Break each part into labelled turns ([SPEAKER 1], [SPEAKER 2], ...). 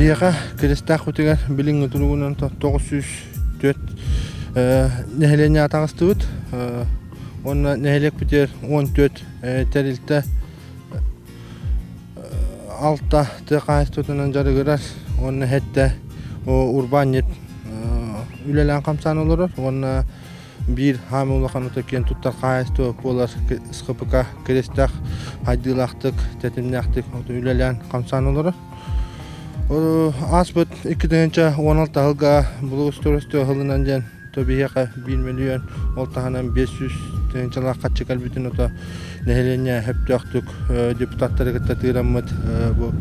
[SPEAKER 1] Биһиэхэ Киристээх бытыгар билиҥҥи туругунан 904 нэһилиэнньэ атаҕастыбыт. Уонна нэһилиэкпитигэр 14 тэрилтэ алта тыа хаһаайыстыбатынан дьарыгырар уонна сэттэ урбаанньыт үлэлээн хамсаан олорор уонна биир хаамыы улаханыта киэн туттар хаһаайыстыба буолар СХПК Киристээх хайдыылаахтык, тэтимнээхтик үлэлээн хамсаан олорор. Ааспыт 2016 сылга благоустройство сылынан диэн то биһиэхэ 1 миллион, ол таһынан 500 тыһыынчалаах харчы кэлбитин ото нэһилиэнньэ сөптөөхтүк депутаттары кытта тыыраммыт бу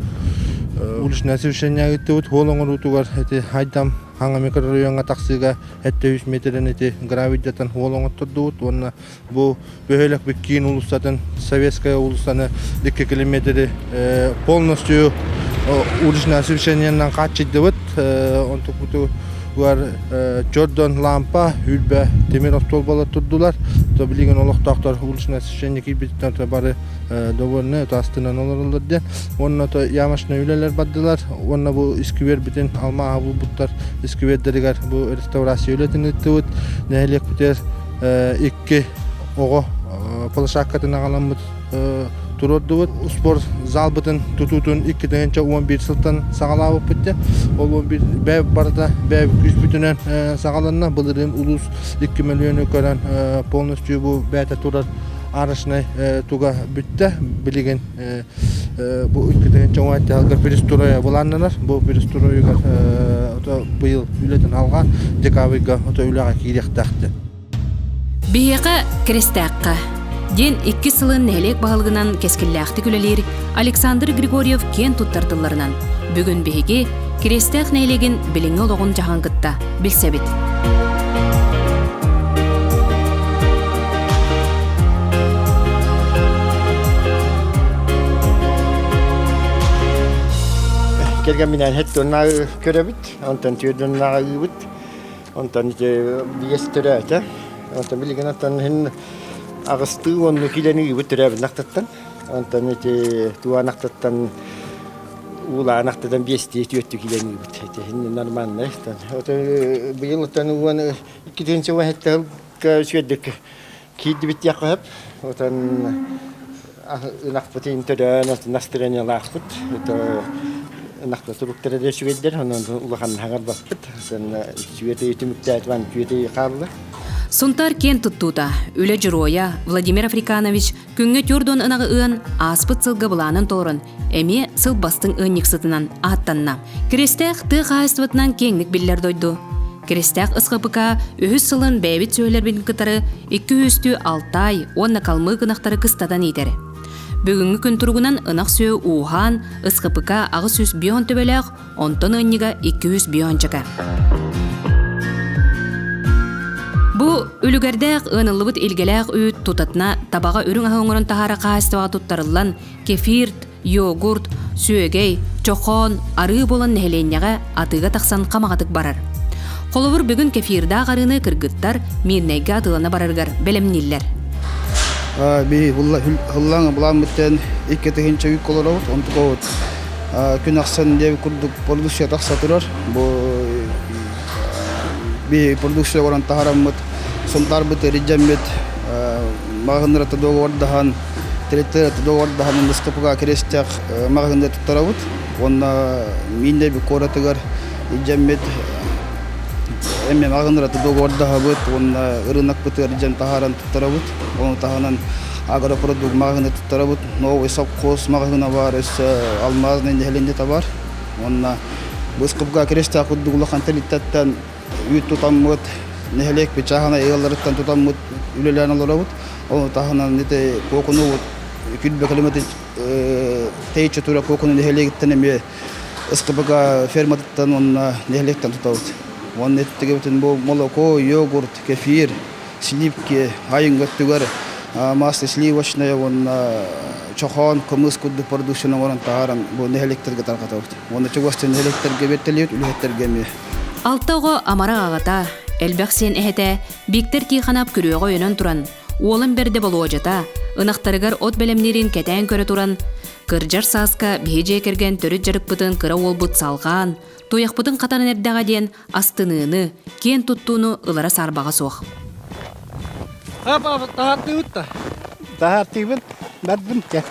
[SPEAKER 1] уличное освещение ыыттыбыт. Хуол оҥоруутугар ити Айдам хаҥа микрорайоҥҥа тахсыыга 700 метрин ити гравийдатан хуол оҥоттордубут уонна бу бөһүөлэкпит киин уулуссатын Советская уулуссаны 2 километры полностью уличное освещениенан хааччыйдыбыт. Онтукпутугар чордон лампа, үрбэ тимир остуолбалар турдулар. То билигин олохтоохтор уличное освещение киирбититтэн бары довольны, астынан олороллор диэн. Уонна то ямочный үлэлэр бардылар. Уонна бу искибиэрбитин алмааһы булбуттар искибиэрдэригэр бу реставрация үлэтин ыыттыбыт. Нэһилиэкпитигэр икки оҕо площадкатын аҕаламмыт туруордубут. Спорт залбытын тутуутун 2011 сылтан саҕалаабыппыт дьэ. Ол 11 бэйэ барыта бэйэ күүспүтүнэн саҕаланна. Былырыын улуус 2 миллиону көрөн полностью бу бэйэтэ турар арочнай туга бүттэ. Билигин бу 2017 сылга перестройа былааннанар. Бу перестройугар быйыл үлэтин алҕаан декабрьга үлэҕэ киириэхтээхтэр.
[SPEAKER 2] Биһиэхэ Киристээххэ диэн иккис сылын нэһилиэк баһылыгынан кэскиллээхтик үлэлиир Александр Григорьев киэн туттар тылларынан бүгүн биһиги Кириэстээх нэһилиэгин билиҥҥи олоҕун дьаһан кытта билсэбит.
[SPEAKER 3] Кэргэмминээн һэттуоннааҕы көрөбүт, онтон түөрдүннааҕы ыыбыт. Онтон ити биэс төрөөтө. Онтон билигин оттон иһин аҕыстыы уонну киилэни ыыбыт төрөөбүт ынахтаттан. Онтон ити туан ахтаттан уулаан ахтатан биэстии түөртүү киилэни ыыбыт. Ити иһин нормальный. Быйыл оттон уон иккитинчи уон сэттэ сылга үчүгэйдик киирдибит диэххэ сөп. Отон ынахпытын төрөөн настырыанньалаахпыт. Ынахта туруктара да үчүгэйдэр, онон улахан хаҥарбаппыт. Үчүгэй түмүктээтибан үчүгэй хаалла.
[SPEAKER 2] Сунтаар киэн туттуута, үлэ дьоруойа Владимир Африканович күҥҥэ түөрт ынаҕы ыан, ааспыт сылга былаанын толорон, эмиэ сыл бастыҥ ыанньыксытынан ааттанна. Кириэстээх тыа хаһаайыстыбатынан киэҥник биллэр дойду. Кириэстээх СХПК үһүс сылын бэйэбит сүөһүлэрбитин кытары икки үстүү Алтай уонна Калмык ынахтары кыстатан иитэр. Бүгүҥҥү күн туругунан ынах сүөһү ууһаан, СХПК 805 төбөлөөх, онтон ыанньыга 205 Бу үлүгэрдээх ыаныллыбыт илгэлээх үүт тутатына табаҕа үрүҥ аһы оҥорон таһаара хаһаайыстыбаҕа туттарыллан, кефирт, йогурт, сүөгэй, чохоон, арыы буолан нэһилиэнньэҕэ атыыга тахсан хамаҕатык барар. Холобур, бүгүн кефирдаах арыыны кыргыттар Мирнэйгэ атыылана барарыгар бэлэмнииллэр.
[SPEAKER 4] Биһи хыллаҥ былааммыттан 2 тыһыынча үк олоробут, онтукабыт күн ахсын диэби курдук продукция тахса турар. Бу биһи продукция оҥорон таһараммыт, Сунтаарбыт эридьэммит маҕаһыыннарата договордаһан, территорията договордаһан СКПК Кириэстээх маҕаһыыннары туттарабыт. Уонна Мииннэби куоратыгар илдьэммит эмиэ маҕаһыыннарата договордаһабыт уонна ырыынакпытыгар илдьэн таһааран туттарабыт. Ону таһынан агропродукт маҕаһыыны туттарабыт. Новый совхоз маҕаһыына баар, өссө Алмазный нэһилиэнньэтэ бар. Уонна СКПК Кириэстээх курдук улахан тэрилтэттэн үүт тутаммыт, нэһилиэкпит чааһынай ыалларыттан тутаммыт үлэлээн олоробут. Ону таһынан ити Куокунубут күлбэ километр тэйиччи тура Куокуну нэһилиэгиттэн эмиэ СКПК ферматыттан уонна нэһилиэктэн тутабыт. Уонна ититтигибитин бу молоко, йогурт, кефир, сливки, айыҥҥа өттүгэр масло сливочное уонна чохоон, кымыс курдук продукцияны оҥорон таһааран бу нэһилиэктэргэ тарҕатабыт. Уонна чугастан нэһилиэктэргэ биэртэлиибит, үлэһиттэргэ эмиэ.
[SPEAKER 2] Алта оҕо амарах аҕата, элбэх сиэн эһэтэ Бииктэр Тихонов күрүөҕэ өйөнөн туран, уолун бэрдэ Болуодьата, ынахтарыгар от бэлэмниирин кэтээн көрө туран, Кырдьар сааска биһи дьиэ кэргэн төрүт дьарыкпытын кыра уолбут салҕаан, туйахпытын хатаран эрдэҕэ диэн астыныыны, киэн туттууну ылара саарбаҕа суох.
[SPEAKER 1] Таһаартыыбыт да? Таһаартыыбын, бардым кэ.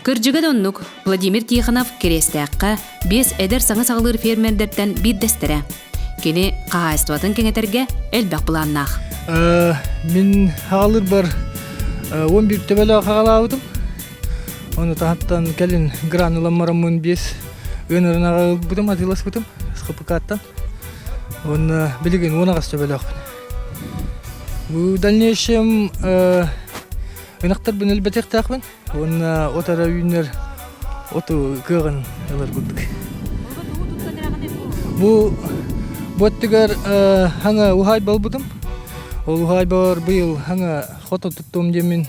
[SPEAKER 2] Кырдьыга да оннук, Владимир Тихонов Кириэстээххэ биэс эдэр саҥа саҕалыыр фермердэртэн биирдэстэрэ. Кини хаһаайыстыбатын кэҥэтэргэ элбэх былааннаах.
[SPEAKER 1] Мин хаалырбар 11 төбөлөөх хаалаабытым. Ону таһаттан кэлин гран ылан бараммын биэс ыанарынаҕа ылбытым, атыыласпытым СХПК-ттан. Уонна билигин 10 аҕыс төбөлөөхпүн. Бу дальнейшем ынахтарбын элбэтиэхтээхпин. Уонна от эрэ үүнэр оту кыаҕын ылар курдук. Бу бу өттүгэр хаҥа уһаайба ылбытым. Ол уһаайбабар быйыл хаҥа хото туттуом диэммин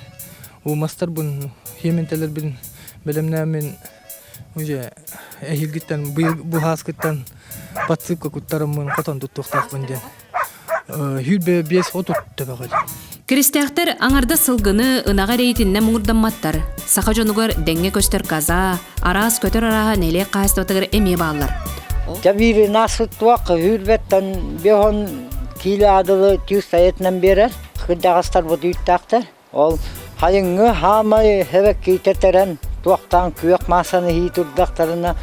[SPEAKER 1] уу мастарбын, хиэминтэлэрбин бэлэмнээммин уже эһиилгиттэн быйыл бу һааскыттан подсыпка куттарыммын хотон туттуохтаахпын диэн 25-30 төбөҕө.
[SPEAKER 2] Киристээхтэр аҥардас сылгыны ынаҕы эрэйитиннэ муҥурдамматтар. Саха дьонугар дэҥҥэ көстөр коза, араас көтөр арааһа нэһилиэк хаһаайыстыбатыгар эмиэ бааллар.
[SPEAKER 5] Дьэ биир насыттуох үүрбэттэн биһон киилэ адылы түүс сайытынан биэрэр. Кырдьаҕастарбыт үүттээхтэр. Ол хайыҥҥы хаамай эбэккийтэтэрэн туохтаан күөх маасаны иһии турдахтарына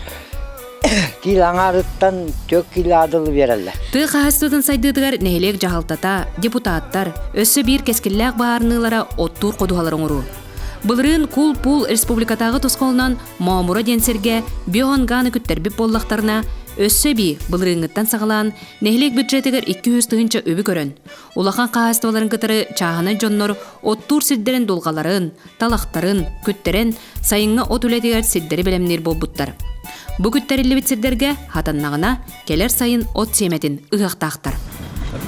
[SPEAKER 5] киил аҥаарыттан түөрт киилэ адылы биэрэллэр.
[SPEAKER 2] Тыа хаһаайыстыбатын сайдыытыгар нэһилиэк дьаһалтата, депутаттар, өссө биир кэскиллээх баһаарыныылара оттуур ходуһалары оҥоруу. Былырыын Кул-Пул республикатааҕы тосхолунан Моомура диэн сиргэ биоангааны күттэрбит буоллахтарына, өссө эбии былырыыҥҥыттан саҕалаан нэһилиэк бюджетыгар 200 тыһыынча үбү көрөн, Улахан хаһаайыстыбаларын кытары чааһынай дьоннор оттуур сирдэрин дулҕаларын, талахтарын, күттэрэн сайыҥҥы от үлэтигэр сирдэри бэлэмниир буолбуттар. Бу күттэриллибит сирдэргэ хатаннаҕына, кэлэр сайын от сиэмэтин ыһыахтаахтар.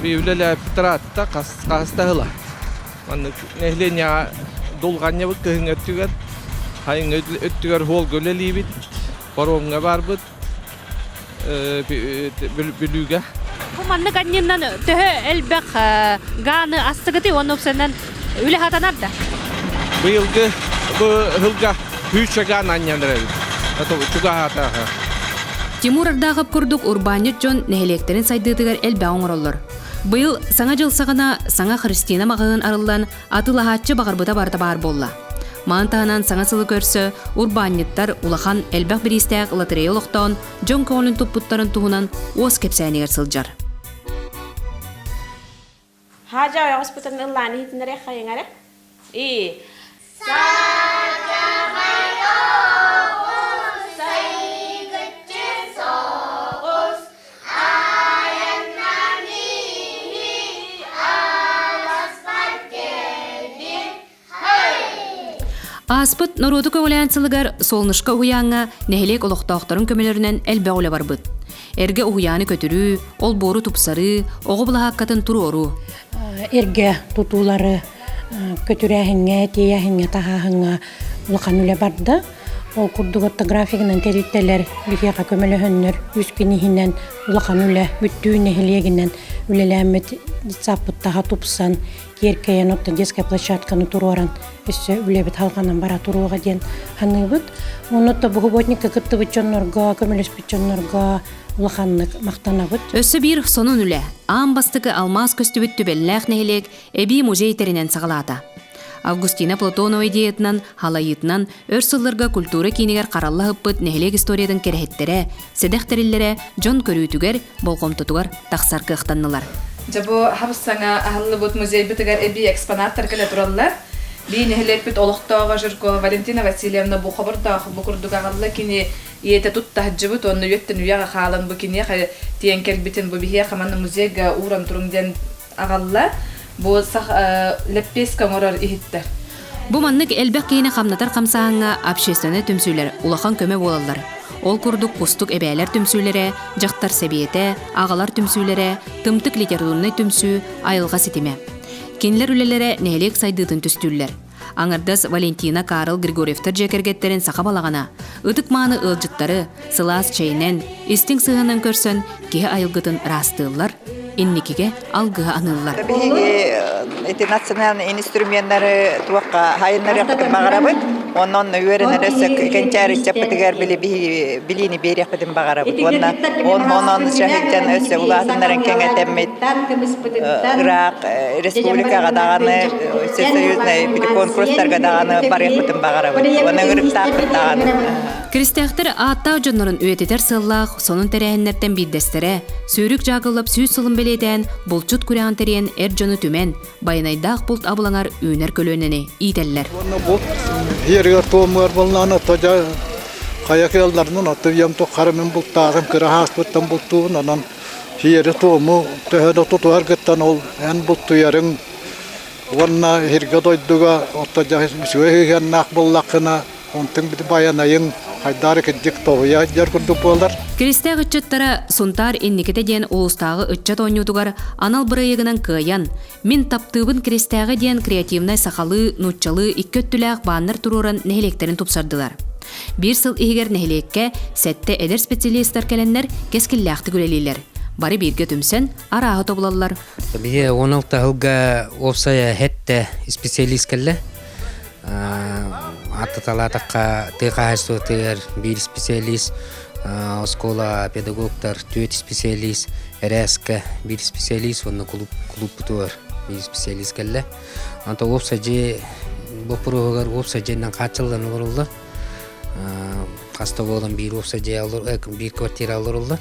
[SPEAKER 6] Үлэлээбит хаста ыла. Маннык нэһилиэнньэҕэ дулҕанньабыт кыһыҥҥы өттүгэр, сайыҥҥы өттүгэр хуолга үлэлиибит, паромҥа барбыт, Бүлүүгэ.
[SPEAKER 2] Бу маннык анньыннан төһө элбэх гааны астыгытый уонна уксанан үлэ хатанар да?
[SPEAKER 6] Быйылгы бу сылга күүсчэ гаан анньан эрэбит. Чугаһаатааха.
[SPEAKER 2] Тимур Ардаахов курдук урбаанньыт дьон нэһилиэктэрин сайдыытыгар элбэҕи оҥороллор. Быйыл Саҥа дьыл саҕана саҥа Христина маҕаһыын арыллан атыылаһааччы баҕарбыта барыта баар буолла. Маан таһынан саҥа сылы көрсө урбаанньыттар улахан элбэх бириистээх лотерея олохтоон дьон көҥүлүн туппуттарын туһунан уос кэпсээнигэр сылдьар.
[SPEAKER 7] Хаажа ойоҕоспутун ыллаан иһитиннэрэ хайыҥара. И
[SPEAKER 2] Ааспыт норуоту көҕүлээн сылыгар Солнышко уһуйааҥҥа нэһилиэк олохтоохторун көмөлөрүнэн элбэх үлэ барбыт. Эргэ уһуйааны көтүрүү, олбуору тупсарыы, оҕо былаһааккатын туруоруу.
[SPEAKER 8] Эргэ тутуулары көтүрээһиҥҥэ, тиэйээһиҥҥэ, таһааһыҥҥа улахан үлэ барда. Ол курдук ортографигынан тэрилтэлэр биһиэхэ көмөлөһөннөр үс күн иһинэн улахан үлэ бүттүү нэһилиэгинэн үлэлээммит детсадпыт таһа тупсан, киэркэйэн оттон детскай площадканы туруоран өссө үлэбит халҕанан бара туруоҕа диэн саныыбыт. Онно субботникка кыттыбыт дьоннорго, көмөлөспүт дьоннорго улаханнык махтанабыт.
[SPEAKER 2] Өссө биир сонун үлэ аан бастакы алмаас көстүбүт түбэллээх нэһилиэк эбии музей тэринэн саҕалаата. Августина Платонова идеятынан, халайыытынан өр сылларга культура киинигэр харалла ыппыт нэһилиэк историятын кэрэһиттэрэ, сэдэх тэриллэрэ дьон көрүүтүгэр, болҕомтотугар тахсар кыахтаннылар.
[SPEAKER 9] Дьэ бу хабыс-саҥа аһыллыбыт музейбытыгар эбии экспонаттар кэлэ тураллар. Бии нэһилиэкпит олохтооҕо Жиркова Валентина Васильевна бу хобордоох бу курдук аҕалла кини ийэтэ туттаһдьыбыт уонна үйэттэн үйэҕэ хаалан бу киниэхэ тиийэн кэлбитин бу биһиэхэ манна музейга ууран туруҥ диэн аҕалла. Бу сах лэппиэскэ оҥорор иһиттэр.
[SPEAKER 2] Бу маннык элбэх киһини хамнатар хамсааһыҥҥа общественнай түмсүүлэр улахан көмө буолаллар. Ол курдук Кустук эбээлэр түмсүүлэрэ, дьахтар сэбиэтэ, аҕалар түмсүүлэрэ, тымтык литературнай түмсүү, айылҕа ситимэ. Кинилэр үлэлэрэ нэһилиэк сайдыытын түстүүллэр. Аҥардас Валентина Карл Григорьевтар дьиэ кэргэттэрин саха балаҕана, ытык-мааны ыалдьыттары сылаас чэйинэн, истиҥ сыһыанынан көрсөн киһи айылгытын ыраастыыллар, инникигэ алгыһы аныыллар.
[SPEAKER 10] Биһиги ити национальный инструменнары туохха хайыннарыахпытын баҕарабыт. Онон үөрэнэр өссө кэнчээри ыччаппытыгар били билиини биэриэхпитин баҕарабыт. Уонна онон саһыйтан өссө улаатыннаран кэҥэтэммит ыраах республикаҕа даҕаны всесоюзнай били конкурстарга даҕаны барыахпытын баҕарабыт. Уонна ырыктаахпыт даҕаны.
[SPEAKER 2] Киристээхтэр ааттаах дьоннорун үйэтитэр сыаллаах сонун тэрээһиннэртэн биирдэстэрэ, сүүрүк дьаакыллап сүүс сылын бэлиэтээн, булчут күрэҕин тэрийэн эр дьону түмэн, байанайдаах булт абылаҥар үүнэр көлүөнэни иитэллэр.
[SPEAKER 11] Уонна булт иэригэр туомугар буоллаҕына то хайа кыалларынан отто ийэм туххара мин бултааҕым кыра ааспыттан бултуубун онон сиэри туому төһө да тутуһаргыттан ол эн бултуйарыҥ уонна иһиргэ дойдуга отто үчүгэй сыһыаннаах буоллаххына Онтон байанайын хайдаары кырдьык тоһуйа дьэр курдук буолар.
[SPEAKER 2] Киристээх ыччаттара Сунтаар инникитэ диэн улуустааҕы ыччат оонньуутугар анал бырайыагынан кыайан, Мин таптыыбын Киристээҕи диэн креативнай сахалыы, нууччалыы икки өттүлээх баннер туруоран нэһилиэктэрин тупсардылар. Биир сыл иһигэр нэһилиэккэ сэттэ эдэр специалистар кэлэннэр кэскиллээхтик үлэлииллэр. Бары бииргэ түмсэн, арааһы тобулаллар.
[SPEAKER 12] Биһи 16 сылга уопсайа хэттэ специалист кэллэ. Аттаталаатахха тыа хаһаайыстыбатыгар биир специалист, оскуола педагогтар түөрт специалист, РСК биир специалист уонна клуб клубпутугар биир специалист кэллэ. Онто уопсай дьиэ боппуруоһугар уопсай дьиэнэн хааччыллан олоруллар. Хаста буолан биир уопсай дьиэ биир квартира олоруллар.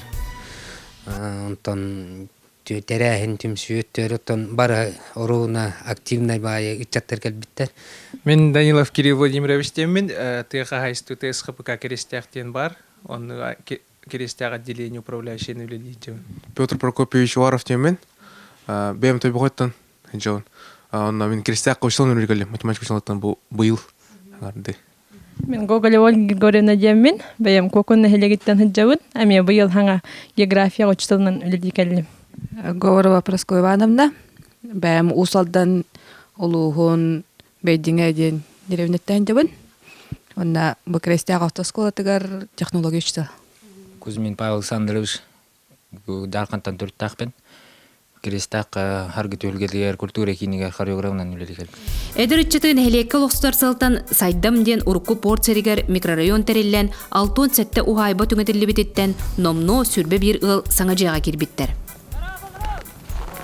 [SPEAKER 12] Онтон тэрээһин түмсүү өттүгэр бары оруна активнай баайы ыччаттар кэлбиттэр.
[SPEAKER 13] Мин Данилов Кирилл Владимирович диэммин, тыа хаһаайыстыбата СХПК Киристээх диэн баар. Онно Киристээх отделение управляющийын үлэлиир
[SPEAKER 14] Петр Прокопьевич Уаров диэммин, бэйэм Тойбохойтон дьон. Онно мин Киристээх учителын үлэлиир математика учителыттан бу быйыл арды.
[SPEAKER 15] Мин Гоголева Ольга Григорьевна диэммин, бэйэм Куокун нэһилиэгиттэн сылдьабын. Эмиэ быйыл хаҥа география учууталынан үлэлии кэллим.
[SPEAKER 9] Говорова Прасковья Ивановна, бэйэм Уус Алдан улууһун Бэйдиҥэ диэн деревняттан сылдьабын. Уонна бу Крестяк автоскуолатыгар технология учуутала.
[SPEAKER 16] Кузьмин Павел Александрович Даархантан төрүттээхпин. Киристээх Харгы түһүлгэтигэр культура киинигэр хореографынан үлэлии кэлбит.
[SPEAKER 2] Эдэр ыччаты нэһилиэккэ олохсутар сылтан Сайдам диэн урукку порт сиригэр микрорайон тэриллэн, 67 уһаайба түҥэтиллибититтэн номнуо 21 ыал саҥа дьиэҕэ киирбиттэр.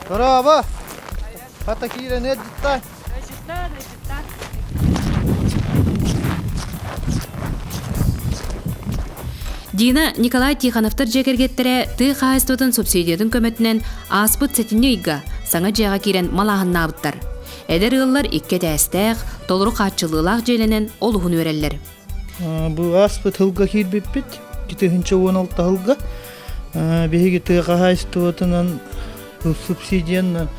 [SPEAKER 1] Браво! Хата киирэн эрдиттай.
[SPEAKER 2] Дина Николай Тихоновтар дьиэ кэргэттэрэ тыа хаһаайыстыбатын субсидиятын көмөтүнэн ааспыт сэтинньи ыйга саҥа дьиэҕэ киирэн малааһыннаабыттар. Эдэр ыаллар икки этээстээх, толору хааччыллыылаах дьиэлэнэн олуһун үөрэллэр.
[SPEAKER 1] Бу ааспыт сылга киирбиппит, 2016 сылга. Биһиги тыа хаһаайыстыбатынан субсидиянан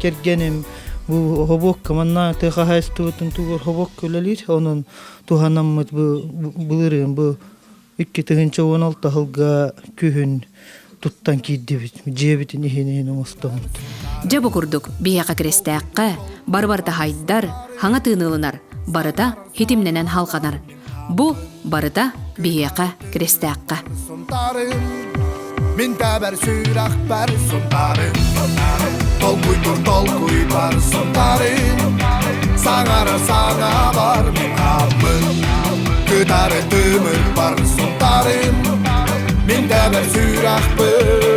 [SPEAKER 1] кэргэним бу хобуокка манна тыа хаһаайыстыбатын тугар хобуокка үлэлиир. Онон туһанаммыт бу былырыын бу 2016 сылга күһүн туттан киирдибит. Дьиэбитин иһин иһин оҥостоммут.
[SPEAKER 2] Дьэ бу курдук биһиэхэ Киристээххэ бар-барыта хайдар, хаҥа тыыны ылынар, барыта хитимнэнэн халҕанар. Бу барыта биһиэхэ Киристээххэ.
[SPEAKER 17] Мин табар сүрэхпэр сунтарым Толкуйдур толкуйбар сунтарым Саҥара саҥабар мин Кытары тымырбар сунтарым Мин табар сүрэхпэр.